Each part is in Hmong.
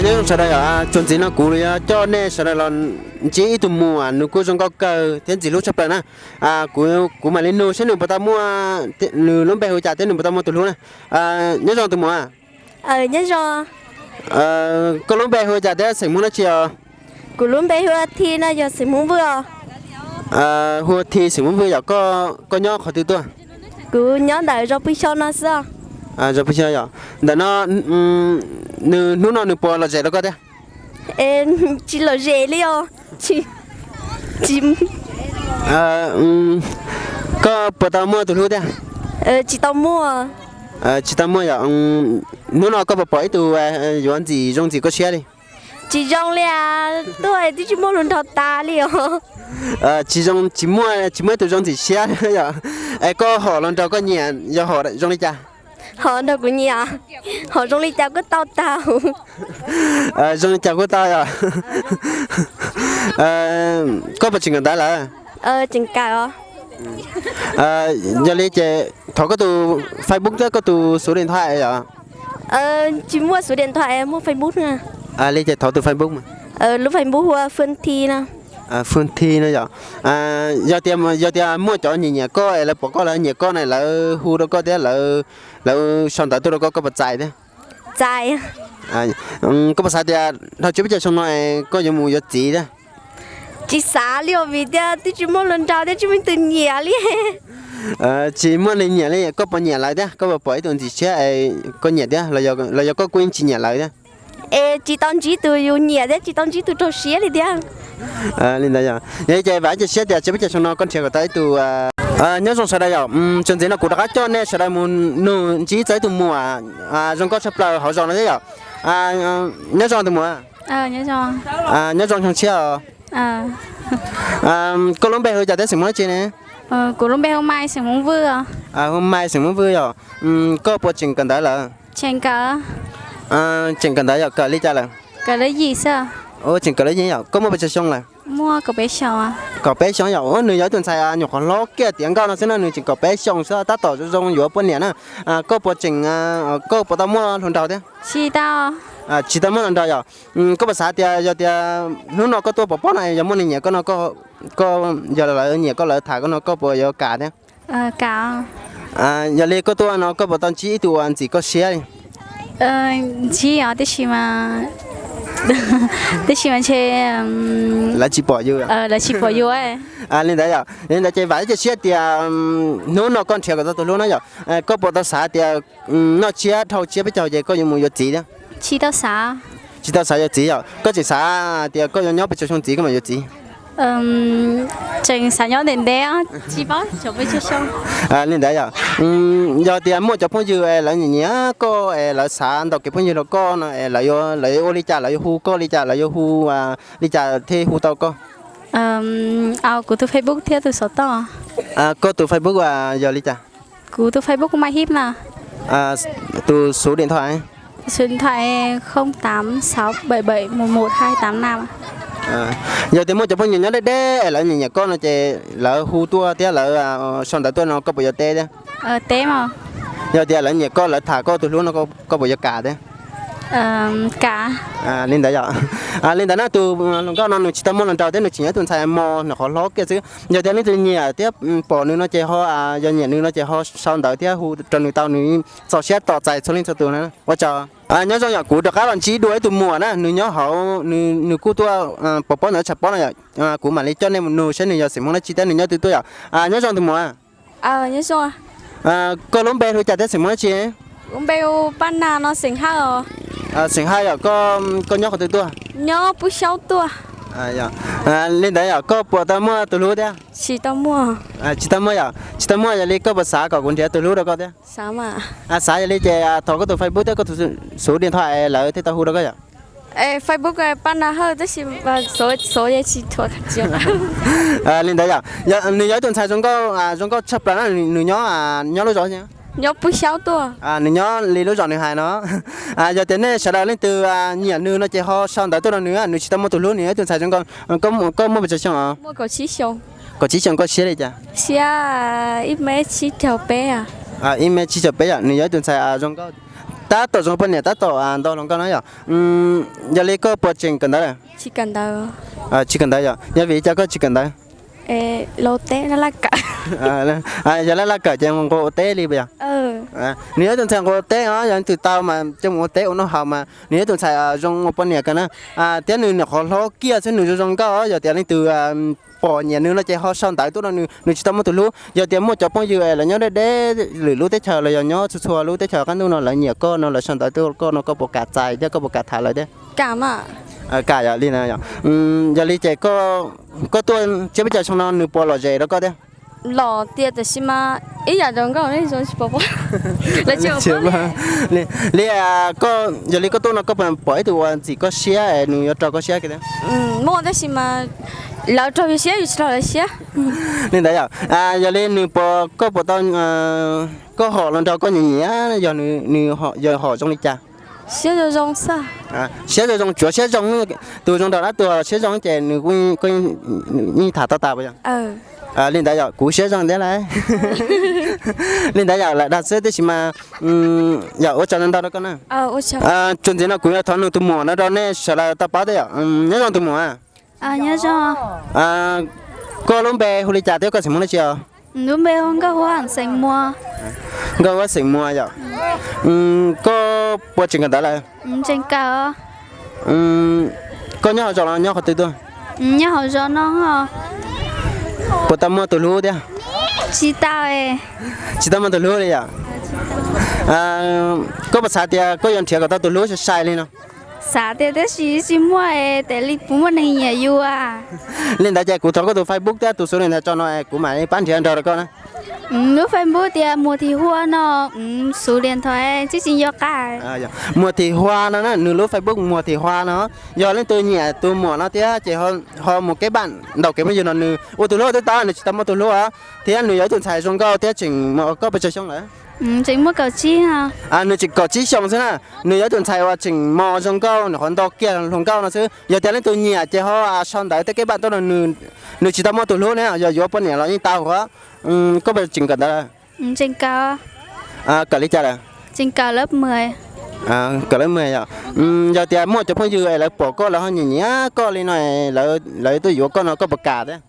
Nyob zoo sawv daws, txuas ntxiv no kuv yuav coj nej sawv daws los ntsib ib tug muam, nws kuj zoo nkauj kawg thiab ntxim hlub tshaj plaws na. Kuv, kuv mam li nug saib nws puas tau muaj, nws lub npe hu cas thiab nws puas tau muaj tus hlub na. Nyob zoo tus muam. Nyob zoo. Koj lub npe hu cas thiab xeem Hmoob dab tsi os? Kuv lub npe hu ua Thi no, yog xeem Hmoob Vwj os. Hu ua Thi xeem Hmoob Vwj yom, koj, koj nyob qhov twg tuaj? Kuv nyob ntawm zos Pw Xyo no xwb os. Zos Pw Xyo yom. Ntawm no, nws hnub no nws puas lom zem rau koj thiab? Tsis lom zem li os. Tsis, tsis. Koj puas tau muaj tus hlub thiab? Tsis tau muaj. Tsis tau muaj yom. Hnub no koj puas pom ib tug yuav ntxim zoo ntxim koj siab li? Tsis zoo li as, tuaj twb tsis muaj hluas nraug tas li os. Tsis zoo, tsis muaj, tsis muaj ib tug zoo ntxim siab yom. Es koj hom hluas nraug koj nyiam yog hom zoo li cas? Hom nraug kuv nyiam, hom zoo li cas kuj tau tag. Zoo li cas kuj tau yom. Koj puas tseem kawm ntawv lawm? Tseem kawm os. Yog li ces thov koj tus Facebook thiab koj tus xuv diam nthuav yom. Tsis muaj xuv diam nthuav, muaj Facebook na. Li ces thov tus Facebook. Lub Facebook hu ua Fwj Thi no. Fwj Thi no yom. Yog tias, yog tias muaj cov nyiam nyiam koj es lawv pom koj lawv nyiam koj na, lawv hu rau koj thiab lawv sau ntawv tuaj rau koj, koj puas txais thiab? Txais. Koj puas xav tias dhau tsis peb caug xyoo no koj yuav mus yuav txiv thiab? Tsis xav li os, vim tias twb tsis muaj hluas nraug thiab tsis muaj ib tug nyiam li. Tsis muaj neeg nyiam li, koj puas nyiam lawv thiab? Koj puas pom ib tug ntxim siab es koj nyiam thiab los yog koj kuj yeej tsis nyiam lawv thiab? Es tsis tau ntsib tus yus nyiam thiab tsis tau ntsib tus raug siab li thiab. Li ntawd yog, yog li ces vam thiab cia siab tias tsis peb caug xyoo no koj nrhiav kom tau ib tug. Nyob zoo sawv daws yom, txuas ntxiv no kuv rov qab coj nej sawv daws mus nug ntsib txog ib tug muam zoo nkauj tshaj plaws hauv zos no thiab yom. Nyob zoo tus muam. Nyob zoo xyoo tshiab os. Koj lub npe hu cas thiab xeem Hmoob dab tsi ne? Kuv lub npe hu Mai, xeem Hmoob Vwj. Hu Mai, xeem Hmoob Vwj yom. Koj puas tseem kawm ntawv lawm? Tseem kawm. Tseem kawm ntawv yog kawm li cas lawm? Kawm lub yim xwb. Tseem kawm lub yim yom. Koj muaj pes tsawg xyoo lawm? Muaj kaum peb xyoo. Kaum peb xyoo yom. Nws yog ib tug ntxhais nyuam qhuav hlob kiag tiav nkauj no xwb na, nws tseem kaum peb xyoo xwb, tab tom zoo zoo yuav poj niam na. Koj puas tseem, koj puas tau muaj hluas nraug thiab? Tsis tau. Tsis tau muaj hluas nraug yom. Koj puas xav tias yog tias hnub no koj tuaj pov pob no yog muaj neeg nyiam koj no, koj, yog lawv nyiam koj lawv tham koj no koj puas yuav kam thiab? Yog li koj tuaj no koj puas tau ntsib ib tug uas ntxim koj siab li? Ntsib os, tiam sis mas Tab sis mas ntshe lawv tsis pom yus. Lawv tsis pom yus. Li ntawd yom, li ntawd ces vam thiab cia siab tias hnub no koj nrhiav kom tau tus hlub na yom. Koj puas tau xav tias noj tsiab dhau tsiab peb caug ces koj yuav mus yuav txiv thiab? Tsis tau xav. Tsis tau xav yuav txiv yom? Koj tseem xav tias koj yuav nyob pes tsawg xyoo txiv koj mam yuav txiv? Tseem xav nyob ntev ntev, tsis paub xyov pes tsawg xyoo. Li ntawd yom, yog tias muaj cov phooj ywg es lawv nyiam nyiam koj es lawv xav ntaus kev phooj ywg rau koj no es lawv yuav ua li cas, lawv yuav hu koj li cas, lawv yuav hu li cas thiaj hu tau koj? Kuv tus Facebook thiab tus xov tooj. Koj tus Facebook yog li cas? Kuv tus Facebook Mai Hib na. Tus số điện thoại? Số điện thoại không tám sáu bảy bảy một một hai tám năm. Yog tias muaj cov phooj ywg nyob deb deb es lawv nyiam nyiam koj no ces lawv hu tuaj thiab lawv sau ntawv tuaj no koj puas yuav teb thiab? Teb mas. Yog tias lawv nyiam koj, lawv tham koj tus hlub no koj puas yuav kam thiab? Kam. Li ntawd yom. Li ntawd na, tus hluas nkauj no nws tsis tau muaj hluas nraug thiab nws tseem yog ib tug ntxhais mos nyuam qhuav hlob kiag xwb. Yog tias leej twg nyiam thiab pom nws no ces ho, yog nyiam nws no ces ho sau ntawv thiab hu rau nws tau, nws txaus siab tos txais txhua leej txhua tus na. Ua tsaug. Nyob zoo yom, kuv rov qab los ntsib dua ib tug muam na, nws nyob hauv, nws kuj tuaj pov pob ntawm tshav pob no yom. Kuv mam li coj nej mus nug saib nws yog xeem Hmoob dab tsi thiab nws nyob twg tuaj yom. Nyob zoo tus muam. Koj lub npe hu li cas thiab xeem Hmoob dab tsi? Lub npe hu Paj Nas no xeem Hawj. Xeem Hawj yom, koj nyob qhov twg tuaj? Nyob Pub Xyaub tuaj. Li ntawd yom, koj puas tau muaj tus hlub thiab? Tsis tau muaj. Tsis tau muaj yom, tsis tau muaj yog li koj puas xav kom kuv nrhiav tus hlub rau koj thiab? Xav yog li ces thov koj tus Facebook thiab koj tus số điện thoại lawv thiaj tau hu rau koj yom. Facebook Paj Nas Hawj tab sis li ntawd yom, nws yog ib tug ntxhais zoo nkauj, zoo nkauj tshaj plaws na, nws nyob, nyob lub zos, nyob Pub Xyaub tuaj. Nws nyob li lub zos nws hais no. Yog tias nej sawv daws leej twg nyiam nws no ces ho sau ntawv tuaj rau nws, nws tsis tau muaj tus hlub, nws yog ib tug ntxhais zoo nkauj. Koj muaj pes tsawg xyoo os? Kaum tsib xyoo. Koj siab li cas? Siab ib mev tsib caug peb. Ib mev tsib caug peb yom, nws yog ib tug ntxhais zoo nkauj, tab tom zoo poj niam tab tom ntau hluas nkauj na yom. Yog li koj puas tseem kawm ntawv lawm? Tsis kawm ntawv. Tsis kawm ntawv yom, yog vim li cas koj tsis kawm ntawv? Laus teb laj laj kawm. Yog laj laj kawm ces nquag ua teb li puas yog? Nws yog ib tug ntxhais nquag ua teb os, yog leej twg tau mas coj mus ua teb ua noj haus mas nws yog ib tug ntxhais zoo ua poj niam kawg na. Thiab nws nyuam qhuav hlob kiag xwb, nws zoo zoo nkauj os, yog tias leej twg pom nyiam nws no ces ho sau ntawv tuaj rau nws, nws tsis tau muaj tus hlub. Yog tias muaj cov phooj ywg lawv nyob deb deb lwm lub teb chaws los yog nyob txhua txhua lub teb chaws qab ntuj no lawv nyiam koj no lawv sau ntawv tuaj rau koj no koj puas kam txais thiab koj puas kam tham lawv thiab? Kam yom, li ntawd yom. Yog li ces koj tuaj tsiab peb caug xyoo no nws puas lom zem rau koj thiab? Lom tiag tiam sis mas ib yam zoo nkauj ne zoo tsis pom. Li, yog li koj tuaj no koj puas pom ib tug uas ntxim koj siab es nws yuav raug koj siab kiag thiab? Muaj tab sis mas lawv raug yus siab yus tsis raug lawv siab. Li ntawd yom, yog li nws puas, koj puas tau, koj hom hluas nraug koj nyiam nyiam yog nws, nws yog hom zoo li cas? Siab zoo zoo xwb. Siab zoo zoo, tsuav siab zoo, tus zoo nraug dab tuag siab zoo ces nws yeej tham tau tas puas yog? Li ntawd yom, kuv siab zoo thiab lauj. Li ntawd yom, lam dag xwb tab sis mas yog ua tsaug ntau ntau rau koj na. Txuas ntxiv no kuv yuav thov nug tus muam no rau nej sawv daws tau paub thiab yom. Nyob zoo tus muam. Nyob zoo. Koj lub npe hu li cas thiab koj xeem Hmoob dab tsi os? Lub npe hu Nkauj Huab xeem Muas. Nkauj Huab xeem Muas yom. Koj puas tseem kawm ntawv lawm? Tseem kawm. Koj nyob hauv zos los nyob qhov twg tuaj? Nyob hauv zos no. Puas tau muaj tus hlub thiab? Tsis tau. Tsis tau muaj tus hlub li yom? Koj puas xav tias koj yuav nrhiav kom tau tus hlub sai sai li no? Xav tias tab sis tsis muaj es tes li puas muaj neeg nyiam yus. Li ntawd ces kuv thov koj tus Facebook thiab tus số điện thoại tso no kuv mam li pab nrhiav nrog rau koj na. Lub Facebook tias Muas Thim Hua no, số điện thoại tsis tsis nco qab. Muas Thim Hua no na, nws lub Facebook Muas Thim Hua no. Yog leej twg nyiam tus muam no thiab ces ho mus kết bạn ntaus kev phooj ywg no, nws ua tus hlub twb tau, nws tsis tau muaj tus hlub thiab nws yog ib tug ntxhais zoo nkauj thiab tseem mos, koj pes tsawg xyoo lawm? Tseem muaj kaum tsib. Nws tseem kaum tsib xyoo xwb na. Nws yog ib tug ntxhais uas tseem mos zoo nkauj, nws qhuav nto kiag hluas nkauj no xwb. Yog tias leej twg nyiam ces ho sau ntawv thiab kết bạn tuaj no, nws tsis tau muaj tus hlub ne, yog yuav poj niam los yeej tau os. Koj puas tseem kawm ntawv lawm? Kawm li cas lawm? Kawm lab mười yom. Yog tias muaj cov phooj ywg es lawv pom koj lawv ho nyiam nyiam koj li no, lawv tuaj yuav koj no koj puas kam thiab?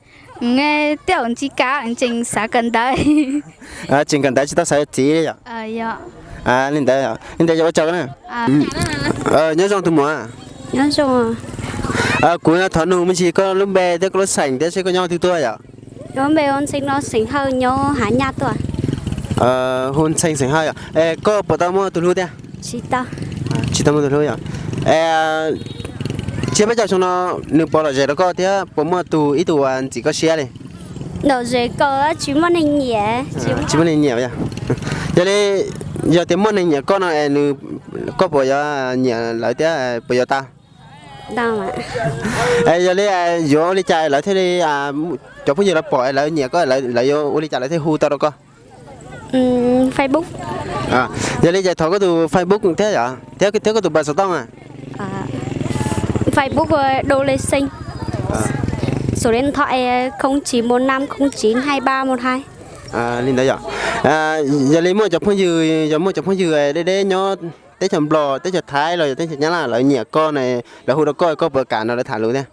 Tej zaum tsis kam, tseem xav kawm ntawv. Tseem kawm ntawv tsis tau xav yuav txiv yom? Li ntawd, li ntawd yog ua tsaug na. Nyob zoo tus muam. Nyob zoo. Kuv thov nug me ntsis koj lub npe thiab koj lub xeem thiab seb koj nyob qhov twg tuaj yom? Lub npe hu Ntxhee no, xeem Hawj, nyob Hav Nyaj tuaj. Hu Ntxhee xeem Hawj yom. Es koj puas tau muaj tus hlub thiab? Tsis tau muaj tus hlub yom. Es tsiab peb caug xyoo no nws puas lom zem rau koj thiab puas muaj tus ib tug uas ntxim koj siab li? Lom zem kawg, tsis muaj neeg nyiam. Tsis muaj neeg nyiam yom. Yog li, yog tias muaj neeg nyiam koj no es nws, koj puas yuav nyiam lawv thiab puas yuav tau? Yog li yuav ua li cas lawv thiaj li, cov phooj ywg lawv pom lawv nyiam koj, lawv yuav ua li cas lawv thiaj hu tau rau koj? Facebook. Yog li ces thov koj tus Facebook thiab yom, thiab koj tus npawb xov tooj. Facebook Đô Lê Sinh. Số điện thoại không chín một năm không chín hai ba một hai. Li ntawd yom. Yog li muaj cov phooj ywg, yog muaj cov phooj ywg deb deb nyob teb chaws Nplog, teb chaws Thaib los yog teb chaws Nyab Laj lawv nyiam koj na, lawv hu rau koj, koj puas kam nrog lawv tham lus thiab?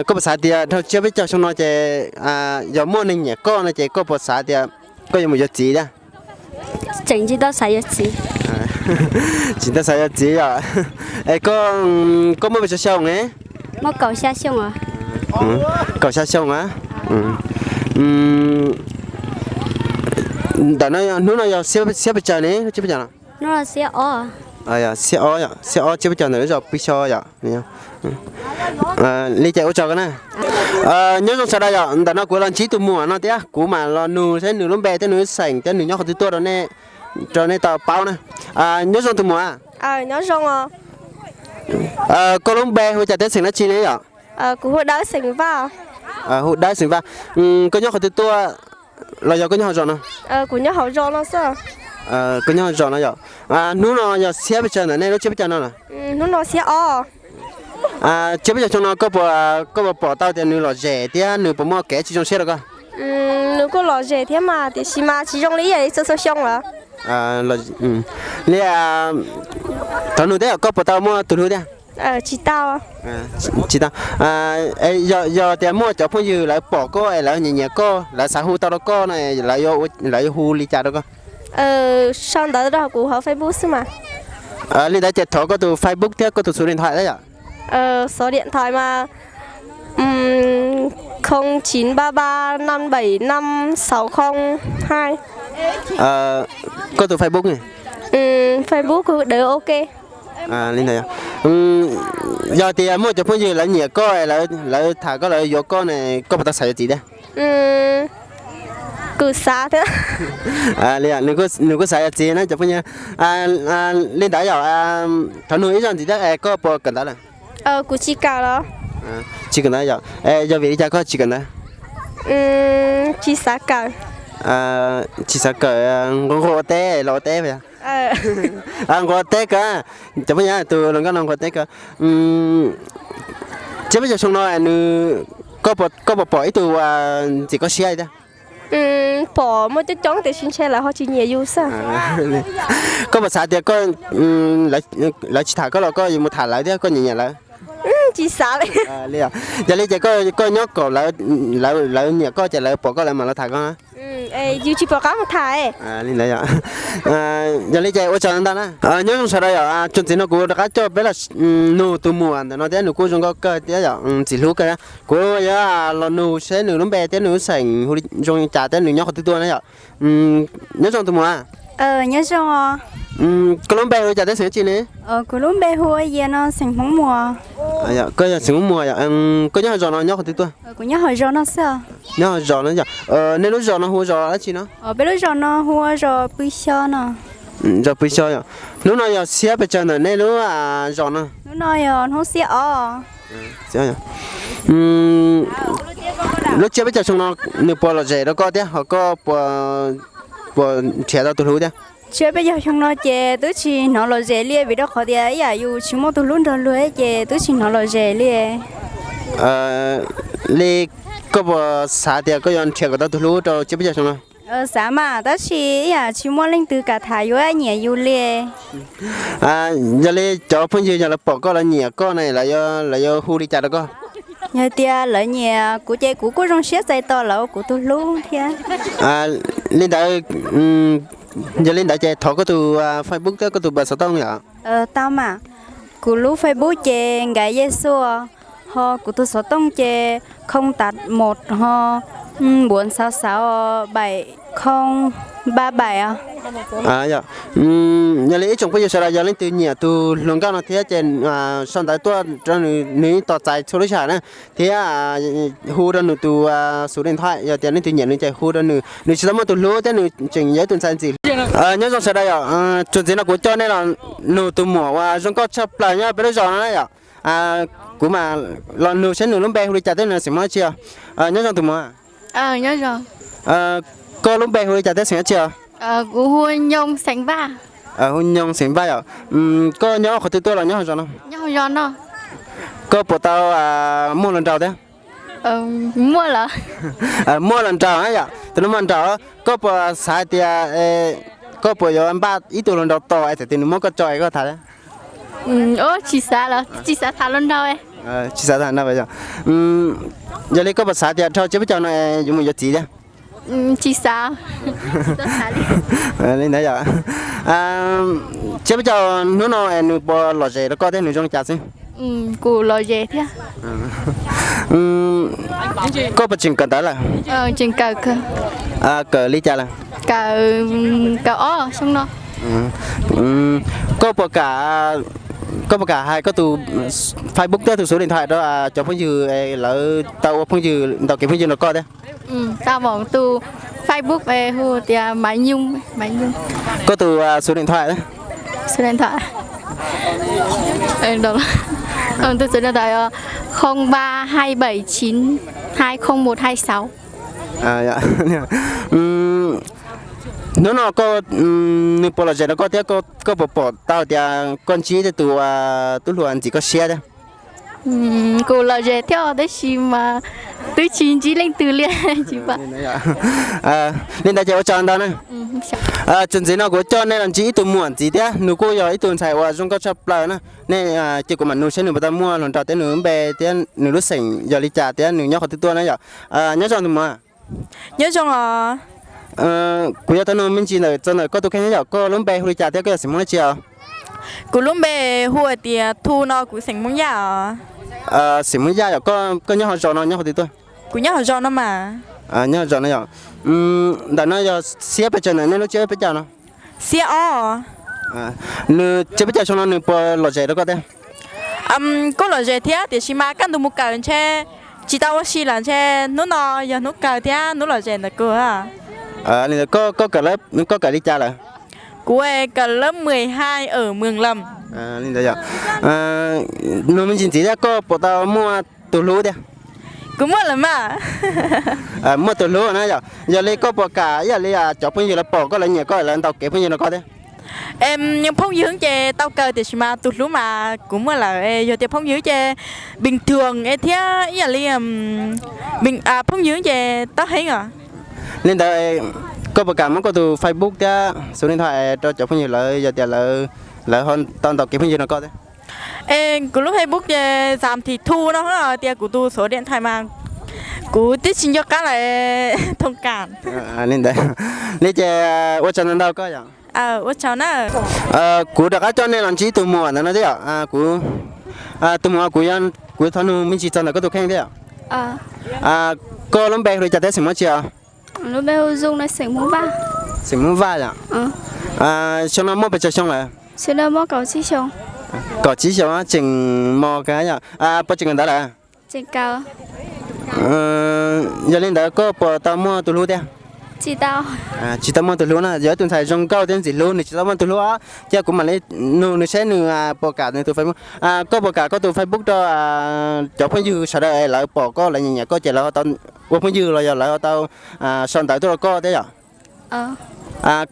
Koj puas xav tias dhau tsiab peb caug xyoo no ces yog muaj neeg nyiam koj no ces koj puas xav tias koj yuav mus yuav txiv thiab? Tseem tsis tau xav yuav txiv. Tsis tau xav yuav txiv yom. Es koj muaj pes tsawg xyoo ne? Kaum xya xyoo a. Ntawm no hnub no yog xiab pes tsawg ne? Xiab ob, xiab ob, xiab ob tsiab peb caug ntawm lub zos Pw Xyo yom. Li ces ua tsaug koj na. Nyob zoo sawv daws yom, ntawm no kuv los ntsib tus muam no thiab kuv mam los nug saib nws lub npe thiab nws lub xeem thiab nws nyob qhov twg tuaj rau nej tau paub na. Nyob zoo tus muam. Koj lub npe hu cas thiab xeem dab tsi ne yom? Hu Dawb xeem Vaj. Koj nyob qhov twg tuaj los yog koj nyob hauv zos no? Koj nyob hauv zos no yom. Hnub no yog xiab pes tsawg ntawm nej lub tsiab peb caug no na? Tsiab peb caug xyoo no koj puas pom tau tias nws lom zem thiab nws puas muaj kev tsis zoo siab rau koj? Nws kuj lom zem thiab mas tiam sis mas tsis zoo li ib yam li txhua txhua xyoo lawm. Li, thov nug thiab, koj puas tau muaj tus hlub thiab? Tsis tau. Tsis tau. Yog tias muaj cov phooj ywg lawv pom koj es lawv nyiam nyiam koj, lawv xav hu tau rau koj no, lawv yuav hu li cas rau koj? Sau ntawv rau kuv hauv Facebook xwb mas. Li ntawd ces thov koj tus Facebook thiab koj tus số điện thoại thiab yom. Số điện thoại mà không chín ba ba năm bảy năm sáu không hai. Koj tus Facebook ne? Facebook đỡ ok. Li ntawd yog. Yog tias muaj cov phooj ywg lawv nyiam koj, lawv tham koj, lawv yuav koj ne, koj puas tau xav yuav txiv thiab? Kuv xav thiab. Nws kuj xav yuav txiv na cov phooj ywg. Li ntawd yog, thov nug ib zaug ntxiv thiab, koj puas kawm ntawv lawm? Kuv tsis kawm los. Tsis kawm ntawv yog, yog vim li cas koj tsis kawm ntawv? Tsis xav kawm. Tsis xav kawm, nquag nquag ua teb los ua teb. Nquag ua teb kawg. Cov phooj ywg, tus hluas nkauj no nquag ua teb kawg. Tsiab peb caug xyoo no nws, koj puas pom ib tug ntxim koj siab li thiab? Pom muaj coob coob tiam sis ntshe lawv ho tsis nyiam yus xwb. Koj puas xav tias koj, lawv tsis tham koj los koj yuav mus tham lawv thiab koj nyiam nyiam lawv? Tsis xav li. Yog li ces koj nyob kom lawv nyiam koj ces lawv pom koj lawv mam los tham koj. Yus tsis pom qab mus tham. Li ntawd yog. Yog li ces ua tsaug ntau na. Nyob zoo sawv daws yom, txuas ntxiv no kuv rov qab coj peb los nug tus muam ntawm no thiab, nws kuj zoo nkauj kawg thiab yom, ntxim hlub kawg. Kuv yuav los nug seb nws lub npe thiab nws lub xeem hu zoo li cas thiab nws nyob qhov twg tuaj na yom. Nyob zoo tus muam. Nyob zoo. Koj lub npe hu li cas thiab xeem dab tsi ne? Kuv lub npe hu Yias no, xeem Hmoob Muas. Koj yog xeem Hmoob Muas yom. Koj nyob hauv zos no nyob qhov twg tuaj? Kuv nyob hauv zos no xwb. Nyob hauv zos no yom. Nej lub zos no hu zos dab tsi no? Peb lub zos no hu ua zos Pw Xyo no. Zos Pw Xyo yom. Hnub no yog xiab pes tsawg ntawm nej lub zos no? Hnub no yog hnub xiab ob. Lub tsiab peb caug xyoo no nws puas lom zem rau koj thiab ho koj puas nrhiav tau tus hlub thiab? Tsiab peb caug xyoo no ces twb tsis hnov lom zem li vim rau qhov tias ib yam yus tsis muaj tus hlub nrog luag ces twb tsis hnov lom zem li. Li koj puas xav tias koj yuav nrhiav kom tau tus hlub rau tsiab peb caug xyoo no? Xav mas tab sis ib yam tsis muaj leej twg kam tham yuav nyiam yus li. Yog li cov phooj ywg yog lawv pom koj lawv nyiam koj na lawv yuav hu li cas rau koj? Yog tias lawv nyiam kuv ces kuv kuj zoo siab txais tos lawv ua kuv tus hlub thiab. Li ntawd, yog li ntawd ces thov koj tus Facebook thiab koj tus npawb xov tooj yom. Tau mas. Kuv lub Facebook ces Nkaiv Yej Xuaj, ho kuv tus xov tooj ces không tám một ho bốn sáu sáu bảy không ba bảy os. Yog li ib tsoom phooj ywg sawv daws yog leej twg nyiam tus hluas nkauj no thiab ces sau ntawv tuaj rau nws, nws tos txais txhua lub sij hawm na, thiab hu rau nws tus xuv di thaj, yog tias leej twg nyiam nws ces hu rau nws. Nws tsis tau muaj tus hlub thiab nws tseem yog ib tug ntxhais ntxim hlub. Nyob zoo sawv daws yom, txuas ntxiv no kuv coj nej los nug tus muam uas zoo nkauj tshaj plaws nyob peb lub zos no na yom. Kuv mam los nug seb nws lub npe hu li cas thiab nws xeem Hmoob dab tsi os. Nyob zoo tus muam. Koj lub npe hu li cas thiab xeem dab tsi os? Hu Nyoog xeem Vaj yom. Koj nyob qhov twg tuaj los nyob hauv zos no? Koj puas tau muaj hluas nraug thiab? Muaj hluas nraug na yom, tus no muaj nraug. Koj puas xav hais tias koj puas yuav npaj ib tug hluas nraug tos es thaum twg nws muab koj tso es koj tham thiab? Tsis xav los tsis xav tham hluas nraug. Tsis xav tham hluas nraug yom. Yog li koj puas xav tias dhau tsiab peb caug no yuav mus yuav txiv thiab? Tsis xav. Li ntawd yom. Tsiab peb caug hnub no nws puas lom zem rau koj thiab nws zoo li cas xwb? Kuv lom zem thiab. Koj puas tseem kawm ntawv lawm? Kawm li cas lawm? Kawm, kawm ob xyoo no. Koj puas kam, koj puas kam hais koj tus Facebook thiab tus xuv di thaj rau cov phooj ywg lawv tau ua phooj ywg, ntaus kev phooj ywg nrog koj thiab? Tau, tus Facebook hu tias Maiv Nyuj, Maiv Nyuj. Koj tus xuv di thaj? Tus xuv di thaj không ba hai bảy chín hai không một hai sáu. Hnub no koj, nws puas lom zem rau koj thiab koj puas pom tau tias koj ntsib tus tub hluas ntxim koj siab thiab? Kuv lom zem thiab tab sis mas twb tsis ntsib leej twg li tsis pom. Li ntawd ces ua tsaug ntau na. Txuas ntxiv no kuv coj nej los ntsib ib tug muam ntxiv thiab nws kuj yog ib tug ntxhais uas zoo nkauj tshaj plaws na. Nej cia kuv mam nug seb nws puas tau muaj hluas nraug thiab nws lub npe thiab nws lub xeem yog li cas thiab nws nyob qhov twg tuaj na yom. Nyob zoo tus muam. Nyob zoo os. Kuv yuav tau nug me ntsis ntawm txog ntawm koj tus kheej thiab yom, koj lub npe hu li cas thiab koj yog xeem Hmoob dab tsi os? Kuv lub npe hu hais tias Thu no, kuv xeem Hmoob Yaj os. Xeem Hmoob Yaj yom, koj nyob hauv zos no nyob qhov twg tuaj? Kuv nyob hauv zos no mas. Nyob hauv zos no yom. Ntawm no yog xiab pes tsawg ntawm nej lub tsiab peb caug no? Xiab ob. Nws tsiab peb caug xyoo no nws puas lom zem rau koj thiab? Kuj lom zem thiab tiam sis mas kaj ntug mus kawm ntshe tsis tau ua si lawm, ntshe hnub no yog hnub kawg thiab hnub lom zem ntawm kuv. Li ntawd koj, koj kawm li cas lawm? Kuv kawm lớp mười hai ở Mường Lầm. Li ntawd yom. Nug me ntsis ntxiv thiab, koj puas tau muaj tus hlub thiab? Kuv muaj lawm mas. Muaj tus hlub na yom. Yog li koj puas kam ib yam li cov phooj ywg lawv pom koj, lawv nyiam koj, lawv ntaus kev phooj ywg nrog koj thiab? Phooj ywg ces tau kawg tiam sis mas tus hlub mas kuv muaj lawm. Yog tias phooj ywg ces bình thường es thiab ib yam li phooj ywg ces tau heev os. Li ntawd koj puas kam muab koj tus Facebook thiab xuv di thaj rau cov phooj ywg lawv, yog tias lawv ho tau ntaus kev phooj ywg nrog koj thiab? Es kuv lub Facebook ces Xam Thim Thu no, tias kuv tus xuv di thaj mas kuv twb tsis nco qab lawm, thông cảm. Li ntawd, li ces ua tsaug ntau ntau koj yom. Ua tsaug na. Kuv rov qab coj nej los ntsib tus muam ntawd no thiab yom. Kuv, tus muam, kuv, kuv thov nug me ntsis txog ntawm koj tus kheej thiab yom. Koj lub npe hu li cas thiab xeem Hmoob dab tsi os? Xeem Hmoob Vaj yom. Xyoo no muaj pes tsawg xyoo lawm? Kaum tsib xyoo, tseem mos kawg yom. Puas tseem kawm ntawv lawm? Yog li ntawd koj puas tau muaj tus hlub thiab? Tsis tau muaj tus hlub na, yog ib tug ntxhais zoo nkauj thiab ntxim hlub, nws tsis tau muaj tus hlub os. Thiab kuv mam li nug nws seb nws puas kam nws tus Facebook. Koj puas kam koj tus Facebook rau cov phooj ywg sawv daws es lawv pom koj, lawv nyiam nyiam koj ces lawv ho tau ua phooj ywg los yog lawv ho tau sau ntawv tuaj rau koj thiab yom?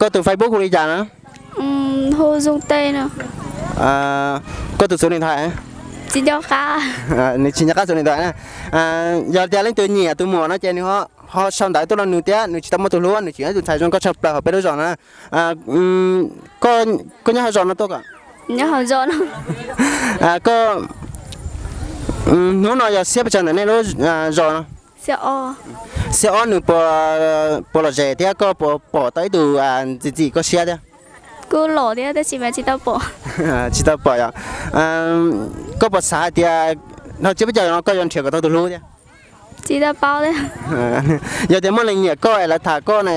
Koj tus Facebook hu li cas na? Koj tus xuv di thaj? Nws tsis nco qab xuv di thaj na. Yog tias leej twg nyiam tus muam no ces nws ho sau ntawv tuaj rau nws thiab, nws tsis tau muaj tus hlub, nws tseem yog ib tus ntxhais zoo nkauj tshaj plaws hauv peb lub zos na. Koj nyob hauv zos no tuaj kom, koj, hnub no yog xiab pes tsawg ntawm nej lub zos no? Xiab ob nws puas lom zem thiab koj puas pom tau ib tug ntxim ntxim koj siab thiab? Kuj los thiab tab sis mas tsis tau pom. Tsis tau pom yom. Koj puas xav hais tias dhau tsiab peb caug no koj yuav nrhiav kom tau tus hlub thiab? Tsis tau paub thiab. Yog tias muaj leej nyiam koj es lawv tham koj na,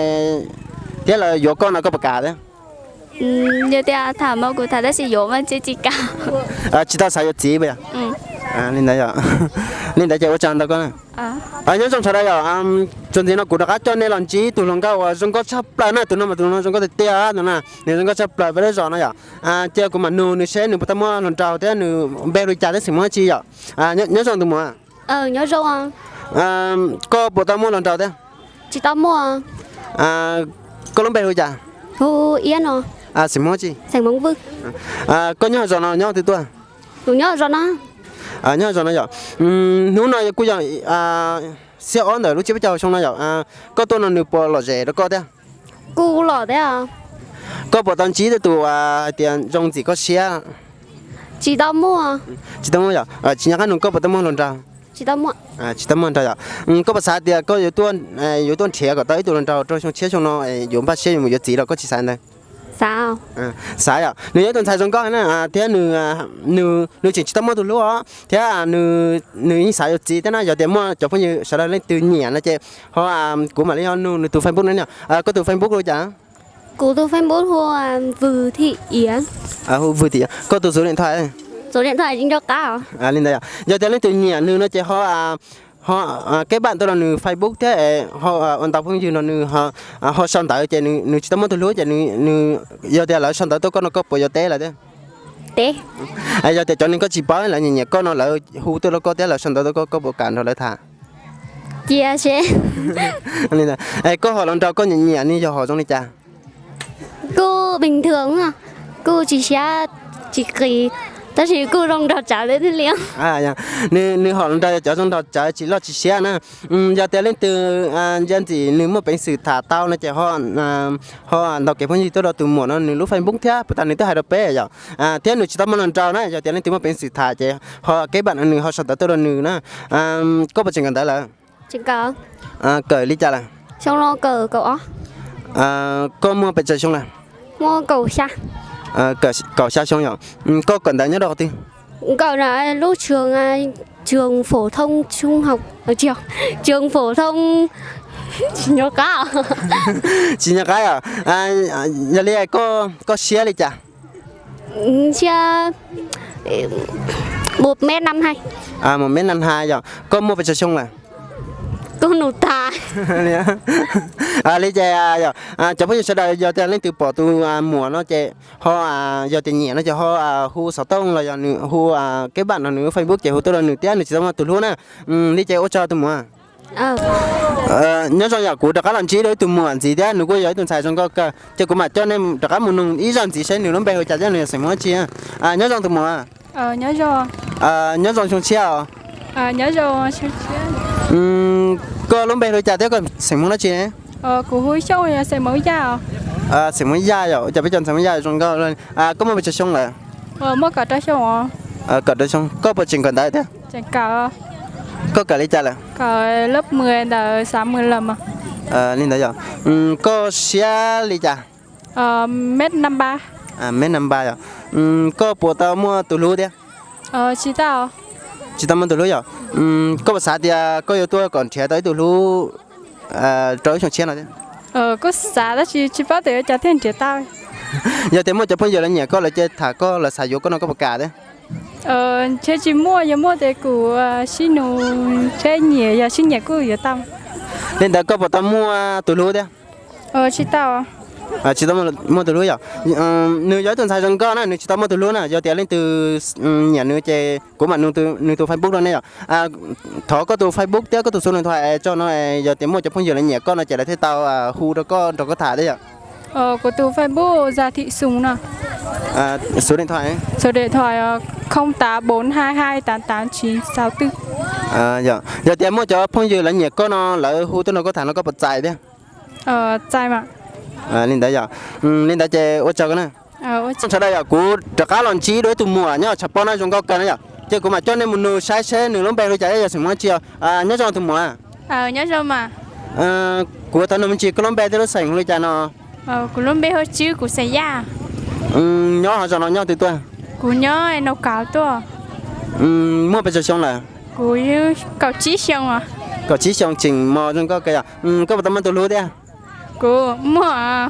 thiab lawv yuav koj no koj puas kam thiab? Yog tias tham mas kuv tham tab sis yuav mas tsis tsis kam. Tsis tau xav yuav txiv puas yog? Li ntawd yom. Li ntawd ces ua tsaug ntau koj. Nyob zoo sawv daws yom, txuas ntxiv no kuv rov qab coj nej los ntsib tus hluas nkauj uas zoo nkauj tshaj plaws na, tus no mas tus no zoo nkauj tiag tiag tus na, nws zoo nkauj tshaj plaws peb lub zos no yom. Cia kuv mam nug nws seb nws puas tau muaj hluas nraug thiab nws npe hu li cas thiab xeem Hmoob dab tsi yom. Nyob zoo tus muam. Koj puas tau muaj hluas nraug thiab? Tsis tau muaj. Koj lub npe hu li cas? Hu Iab no. Xeem Hmoob dab tsi? Xeem Hmoob Vwj. Koj nyob zos no nyob twg tuaj? Kuv nyob zos no. Nyob zos no yom. Hnub no kuj yog xiab ob ntawm lub tsiab peb caug xyoo no yom. Koj tuaj no nws puas lom zem rau koj thiab? Kuj lom thiab. Koj puas tau ntsib tau tus hais tias zoo ntxim koj siab? Tsis tau muaj. Tsis tau muaj yom. Tsis nco qab nug koj puas tau muaj hluas nraug? Tsis tau muaj. Tsis tau muaj hluas nraug yom. Koj puas xav tias koj yuav tuaj, yuav tuaj nrhiav kom tau ib tug hluas nraug rau xyoo tshiab xyoo no yuav npaj siab yuav mus yuav txiv los koj tsis xav ntawd? Xav. Xav yom. Nws yog ib tug ntxhais zoo nkauj na, thiab nws, nws tseem tsis tau muaj tus hlub os, thiab nws yeej xav yuav txiv thiab na. Yog tias muaj cov phooj ywg sawv daws leej twg nyiam no ces ho kuv mam li ho nug nws tus Facebook no. Koj tus Facebook hu li cas? Kuv tus Facebook hu Vwm Thim Iav. Hu Vwm Thim Iav. Koj tus số điện thoại? Số điện thoại tsis nco qab. Li ntawd yog tias leej twg nyiam nws no ces ho, ho keb npam tuaj rau nws Facebook thiab ho ua ntau phooj ywg no nws ho sau ntawv ces nws tsis tau muaj tus hlub ces nws, yog tias lawv sau ntawv tuaj koj no koj puas yuav teb lawv thiab? Teb. Yog tias cov neeg koj tsis paub lawv nyiam nyiam koj no lawv hu tuaj rau koj thiab lawv sau ntawv tuaj koj, koj puas kam nrog lawv tham? Cia seb. Koj hom hluas nraug koj nyiam nyiam nws yog hom zoo li cas? Kuj bình thường, kuj tsis siab tsis qis, tab sis kuj zoo nrog tsawv li thiaj li. Nws hom hluas nraug yog cov zoo nrog tsawv tsis loj tsis siab na. Yog tias leej twg ntsia ntxim nws muaj peev xwm tham tau no ces ho ntaus kev phooj ywg tuaj rau tus muam no nws lub Facebook thiab puas tas nws twb hais rau peb yom. Thiab nws tsis tau muaj hluas nraug na, yog tias leej twg muaj peev xwm tham ces ho keb npam nws ho sau ntawv tuaj rau nws na. Koj puas tseem kawm ntawv lawm? Kawm li cas lawm? Koj muaj pes tsawg xyoo lawm? Kaum xya xyoo yom. Koj kawm ntawv nyob rau qhov twg? Kawm lub trường, trường phổ thông trung học, trường phổ thông, tsis nco qab. Tsis nco qab yom. Yog li koj siab li cas? Siab một mét năm hai. Một mét năm hai yom. Koj muaj pes tsawg xyoo lawm? Kuv nus tas. Li ces yog cov phooj ywg sawv daws yog tias leej twg pom tus muam no ces ho, yog tias nyiam no ces ho hu xov tooj los yog nws hu keb npam no nws Facebook ces hu tuaj rau nws thiab nws tsis tau muaj tus hlub na. Li ces ua tsaug tus muam. Nyob zoo yom, kuv rov qab los ntsib rau ib tug muam ntxiv thiab nws kuj yog ib tug ntxhais zoo nkauj kawg ces kuv mam coj nej rov qab mus nug ib zaj ntxiv seb nws lub npe hu cas thiab nws yog xeem Hmoob dab tsi. Nyob zoo tus muam. Nyob zoo xyoo tshiab os. Koj lub npe hu li cas thiab koj xeem Hmoob dab tsi? Xeem Hmoob Yaj yom, ua cas peb cov xeem Hmoob Yaj zoo nkauj. Koj muaj pes tsawg xyoo lawm? Kaum rau xyoo. Koj puas tseem kawm ntawv thiab? Koj kawm li cas lawm? Li ntawd yom. Koj siab li cas? Meb nab npa yom. Koj puas tau muaj tus hlub thiab? Tsis tau muaj tus hlub yom. Koj puas xav tias koj yuav tuaj kom nrhiav tau ib tug hlub rau ib xyoo tshiab no thiab? Kuj xav tab sis tsis paub tias ua cas thiaj nrhiav tau. Yog tias muaj cov phooj ywg lawv nyiam koj lawv cia tham koj lawv xav yuav koj no koj puas kam thiab? Ntshe tsis muaj, yog muaj ces kuv sib nus seb nyiam, yog sib nyiam kuj yuav tau. Li ntawd koj puas tau muaj tus hlub thiab? Tsis tau. Tsis tau muaj tus hlub yom. Nws yog ib tug ntxhais zoo nkauj na, nws tsis tau muaj tus hlub na, yog tias leej twg nyiam nws ces kuv mam nug nws tus Facebook rau nej yom. Thov koj tus Facebook thiab koj tus số điện thoại tso no, yog tias muaj cov phooj ywg lawv nyiam koj no ces lawv thiaj tau hu rau koj nrog koj tham thiab yom. Kuv tus Facebook Già Thị Sùng no. Số điện thoại. Số điện thoại không tám bốn hai hai tám tám chín sáu tư. Yog tias muaj cov phooj ywg lawv nyiam koj no lawv hu tuaj nrog koj tham no koj puas txais thiab? Li ntawd yom. Li ntawd ces ua tsaug koj na. Sawv daws yom, kuv rov qab los ntsib dua ib tug muam nyob Tshav Pob no zoo nkauj kawg na yom, ces kuv mam coj nej mus nug saib seb nws lub npe hu li cas thiab yog xeem Hmoob dab tsi os. Nyob zoo tus muam. Kuv thov nug me ntsis koj lub npe thiab lub xeem hu li cas no? Kuv lub npe hu Tswb, kuv xeem Yaj. Nyob hauv zos no nyob twg tuaj? Kuv nyob Nau Kav tuaj. Muaj pes tsawg xyoo lawm? Kuv kaum tsib xyoo. Kaum tsib xyoo tseem mos zoo nkauj kawg yom. Koj puas tau muaj tus hlub thiab? Kuv muaj.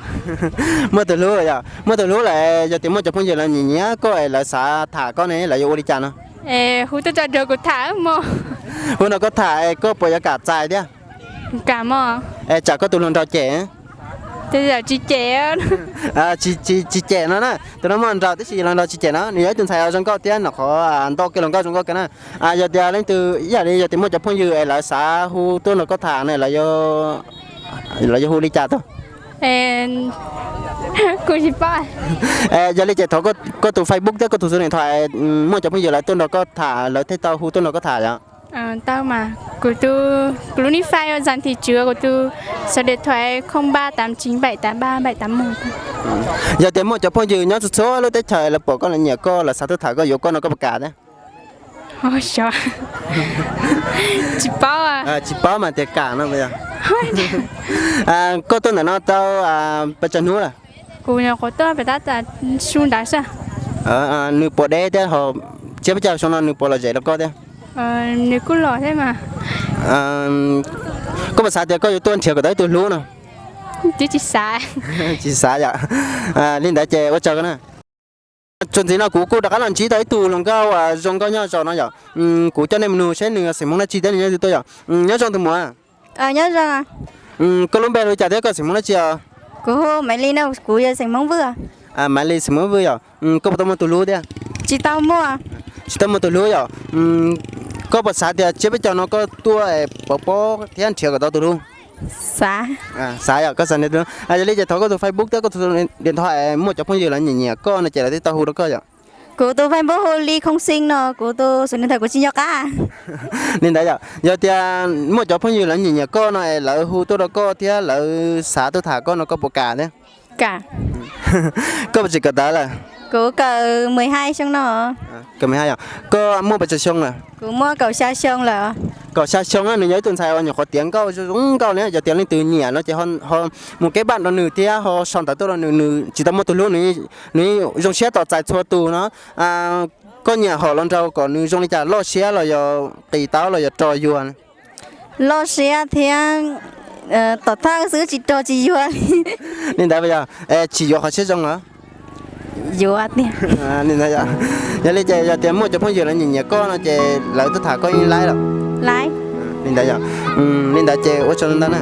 Muaj tus hlub yom. Muaj tus hlub lawm, yog tias muaj cov phooj ywg lawv nyiam nyiam koj es lawv xav tham koj ne lawv yuav ua li cas no? Es hu tuaj nrog kuv tham mog. Hu nrog koj tham es koj puas yuav kam txais thiab? Kam mog. Es tsam koj tus hluas nraug cem. Tsis cem. Tsis cem no na, tus no muaj hluas nraug tab sis hluas nraug tsis cem no, nws yog ib tug ntxhais zoo nkauj thiab nws qhov ntau kev hluas nkauj zoo nkauj kawg na. Yog tias leej twg ib yam li yog tias muaj cov phooj ywg es lawv xav hu tuaj nrog koj tham ne lawv, lawv yuav hu li cas tuaj? Kuv tsis paub. Yog li ces thov koj tus Facebook thiab koj tus số điện thoại, muaj cov phooj ywg lawv tuaj nrog koj tham lawv thiaj tau hu tuaj nrog koj tham yom. Tau mas, kuv tus, kuv lub nick Face Dàn Thị Trưởng, kuv tus số điện thoại không ba tám chín bảy tám ba bảy tám một. Yog tias muaj cov phooj ywg nyob txhua txhua lub teb chaws lawv pom koj lawv nyiam koj lawv xav tuaj tham koj yuav koj no koj puas kam thiab? Tsis paub. Tsis paub mas tias kam no. Koj tuaj ntawm no tau pes tsawg hnub lawm? Kuv nyuam qhuav tuaj pem tab tom su ntawd xwb. Nws puas deb thiab ho tsiab peb caug xyoo no nws puas lom zem rau koj thiab? Nws kuj lom thiab mas. Koj puas xav tias koj yuav tuaj nrhiav kom tau ib tug hlub no? Twb tsis xav. Tsis xav yom. Li ntawd ces ua tsaug koj na. Txuas ntxiv no kuv kuj rov qab los ntsib tau ib tug hluas nkauj uas zoo nkauj nyob zos no yom. Kuv coj nej mus nug seb nws xeem Hmoob dab tsi thiab nws nyob twg tuaj yom. Nyob zoo tus muam. Koj lub npe hu li cas thiab koj xeem Hmoob dab tsi os? Kuv hu Maiv Lis no, kuv yog xeem Hmoob Vwj. Maiv Lis xeem Hmoob Vwj yom. Koj puas tau muaj tus hlub thiab? Tsis tau muaj. Tsis tau muaj tus hlub yom. Koj puas xav tias tsiab peb caug no koj tuaj es puas paub thiab nrhiav kom tau tus hlub? Xav. Xav yom, koj xav nrhiav tus hlub. Yog li ces thov koj tus Facebook thiab koj tus điện thoại muaj cov phooj ywg lawv nyiam nyiam koj no ces lawv thiaj tau hu rau koj yom. Kuv tus Facebook hu Lis Khoo Xin no, kuv tus số điện thoại kuv tsis nco qab. Li ntawd yom, yog tias muaj cov phooj ywg lawv nyiam nyiam koj no es lawv hu tuaj rau koj thiab lawv xav tuaj tham koj no koj puas kam thiab? Kam. Koj puas tseem kawm ntawv lawm? Kuv kawm mười hai xyoo no. Kawm mười hai yom. Koj muaj pes tsawg xyoo lawm? Kuv muaj kaum xya xyoo lawm. Kaum xya xyoo na, nws yog ib tug ntxhais uas nyuam qhuav tiav nkauj zoo nkauj li, yog tias leej twg nyiam no ces ho mus kev npaj rau nws thiab ho sau ntawv tuaj rau nws, nws tsis tau muaj tus hlub, nws zoo siab tos txais txhua tus no. Koj nyiam hom hluas nraug kom nws zoo li cas, loj siab los yog qis taub los yog ro yuag? Loj siab thiab tom thawj xwb, tsis ro tsis yuag li. Li ntawd yog tsis yuav qhov siab zoo los? Yuav tiag. Yog li ces yog tias muaj cov phooj ywg lawv nyiam nyiam koj no ces lawv tuaj tham koj yeej laib los? Laib. Li ntawd yog, li ntawd ces ua tsaug ntau na.